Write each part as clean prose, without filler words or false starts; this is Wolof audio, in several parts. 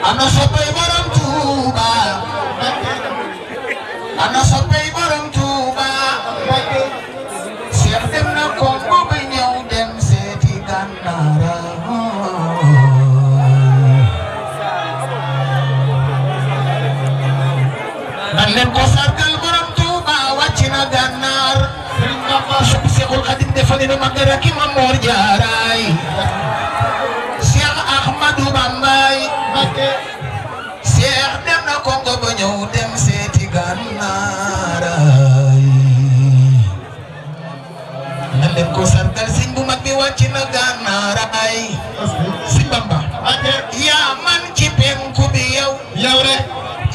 Ana soppay borom Touba ana soppay borom Touba Cheikh dem na Congo ba ñëw dem seeti Gànnaar nan leen ko sargal borom Touba wàcc na Gànnaar Cheikhul Khadim defal na magal ak Maam Mor Jaaraay Cheikh Ahmadou Bambay Cheikh dem na Congo ba ñëw dem seeti Gànnaar nan leen ko sargal sëñ bu mag bi wàcc na Gànnaar ay sëñ Bamba yaa man ci penku bi yow rek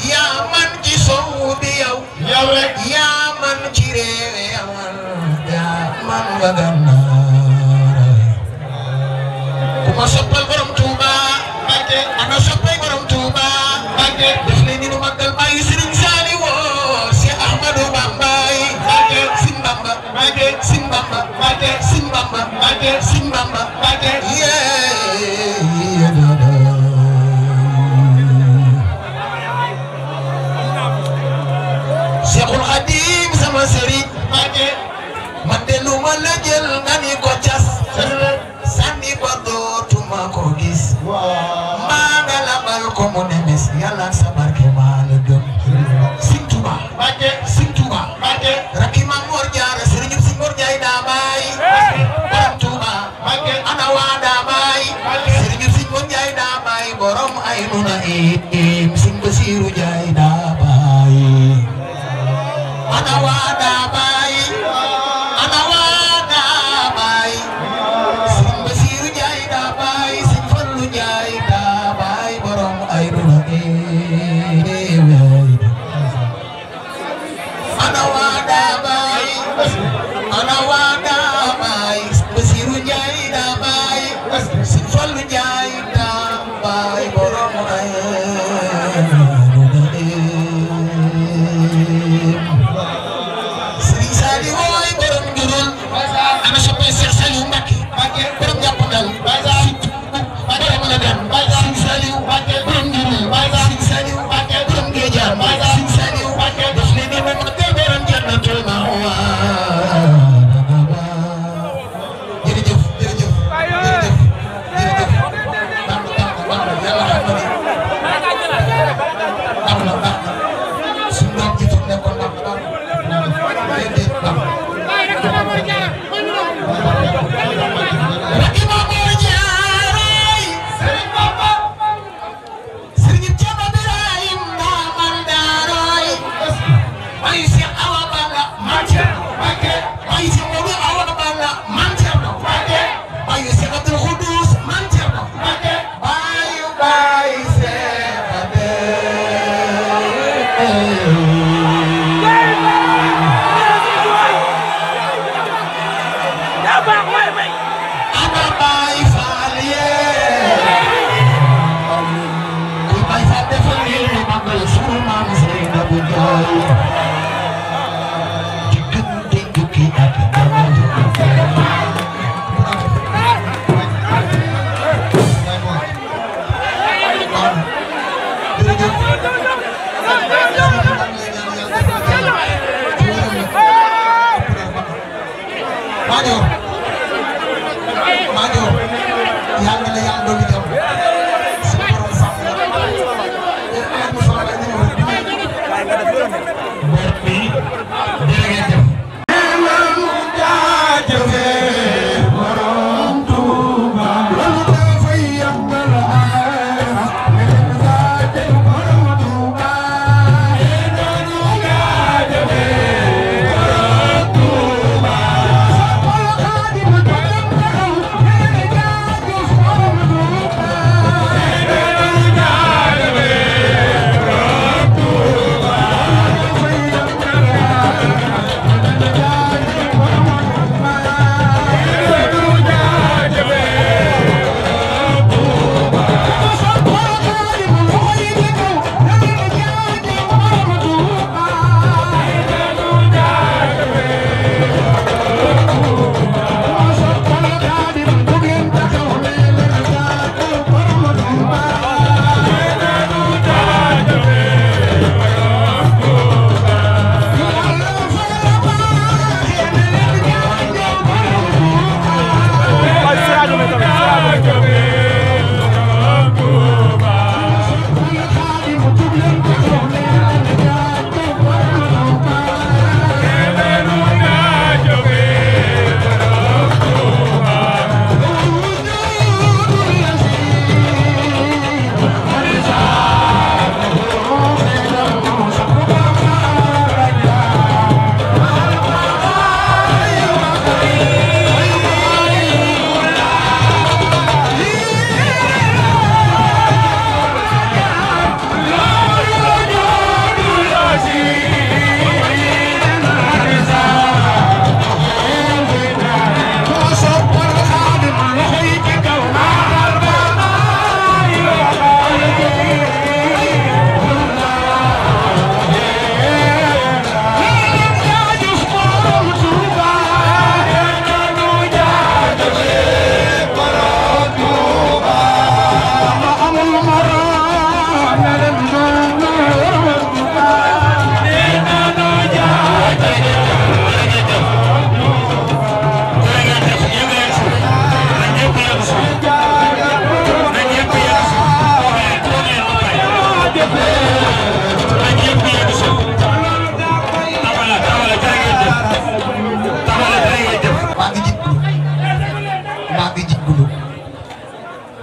yaa man ci sowu bi yow rek yaa man ci réew yaa man wa Gànnaar ku ma soppal borom Touba ana soppay borom Touba def leen ni nu magal bàyyi Serigne Saliou Cheikh Ahmadou Bambay Sëñ Bamba Sëñ Bamba Sëñ Bamba Sëñ Bamba Cheikhul Khadim sama sëriñ man de lu ma la jël nga ni ko cas sànni ba dootuma ko gis maa nga labal ko mu nemes yàlla sa barke maa la gëm Sëñ Touba Sëñ Touba rakki Maam Mor Jaara sëriñ Sëñ Mor Njaay daa baay borom Touba ana waa daa baay sëriñ Sëñ Mor Njaay daa baay borom ay nuna Sëñ Basiiru Njaay daa baay ana waa daa baay ana waa daa baay Sëñ Basiiru Njaay daa baay Sëñ Fallu Njaay daa baay borom ay nuna ana waa daa baay ana waa daa baay Basiiru Njaay daa baay Sëñ Fallu Njaay daa baay borom ay Sëriñ Saliou wooy borom Njurul ana soppay Cheikh Saliou Mbacké borom jàppandal borom la dem Sëriñ Saliou borom Njurul Sëriñ Saliou borom Géejaar Sëriñ Saliou def leen ni ma magal borom Jannatul Mahwa jërëjëf jërëjëf jërëjëf jërëjëf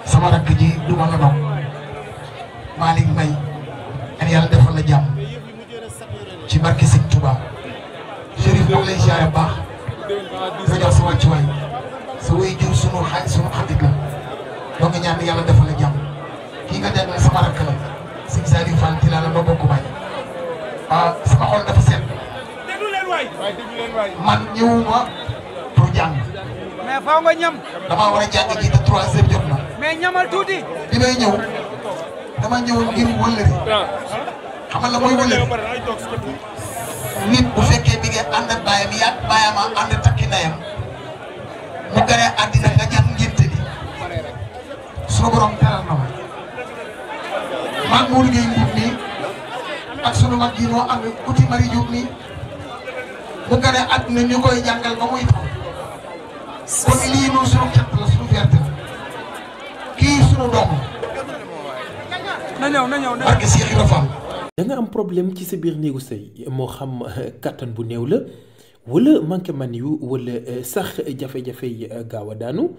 sama rakk ji du ma la nopp Malick Mbaye an yàlla defal la jàmm ci barke Sëñ Touba Chérif moo lay ziare baax nga jox sa wàccuwaay sa way jur sunu xarit la donc ñaan yàlla defal la jàmm kii nga dem sama rakk la Sëñ Saliou Fall ti la ba bokk baay sama xol dafa set man ñëwuma pour jàng mais faaw nga ñam damaa war a jàng ji te 3 heures jot na mais ñamal tuuti bi may ñëw dama ñëw ngir wëllëri xamal la mooy wëllëri nit bu fekkee bi ngeen ànd ak baayam yàgg baayam a ànd takki ndeyam mu gane àddina nga ñam ngénte li sunu borom teral na ma maag moo liggéey mbub nii ak sunu mag yi noo am uti mari Diop nii mu gane àddina ñu koy jàngal ba muy taw kon lii noonu sunu cant la sunu fierté la kii sunu doom na ñëw barke Cheikh Ibra Fall da nga am problème ci sa biir néegu sëy moo xam kàttan bu néew la wala manqué man yu wala sax jafe-jafe yi gaaw a daanu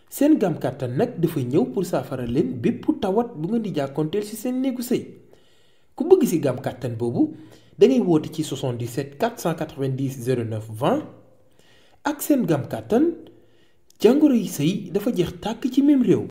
seen gam kàttan nag dafa ñëw pour saafara leen bépp tawat bu nga di jàkkoonteel ci seen néegu sëy ku bëgg ci gam kàttan boobu da ngay woote ci 77 490 09 20 ak seen gam kàttan jàngoro yi sëy dafa jeex tàkk ci même réew.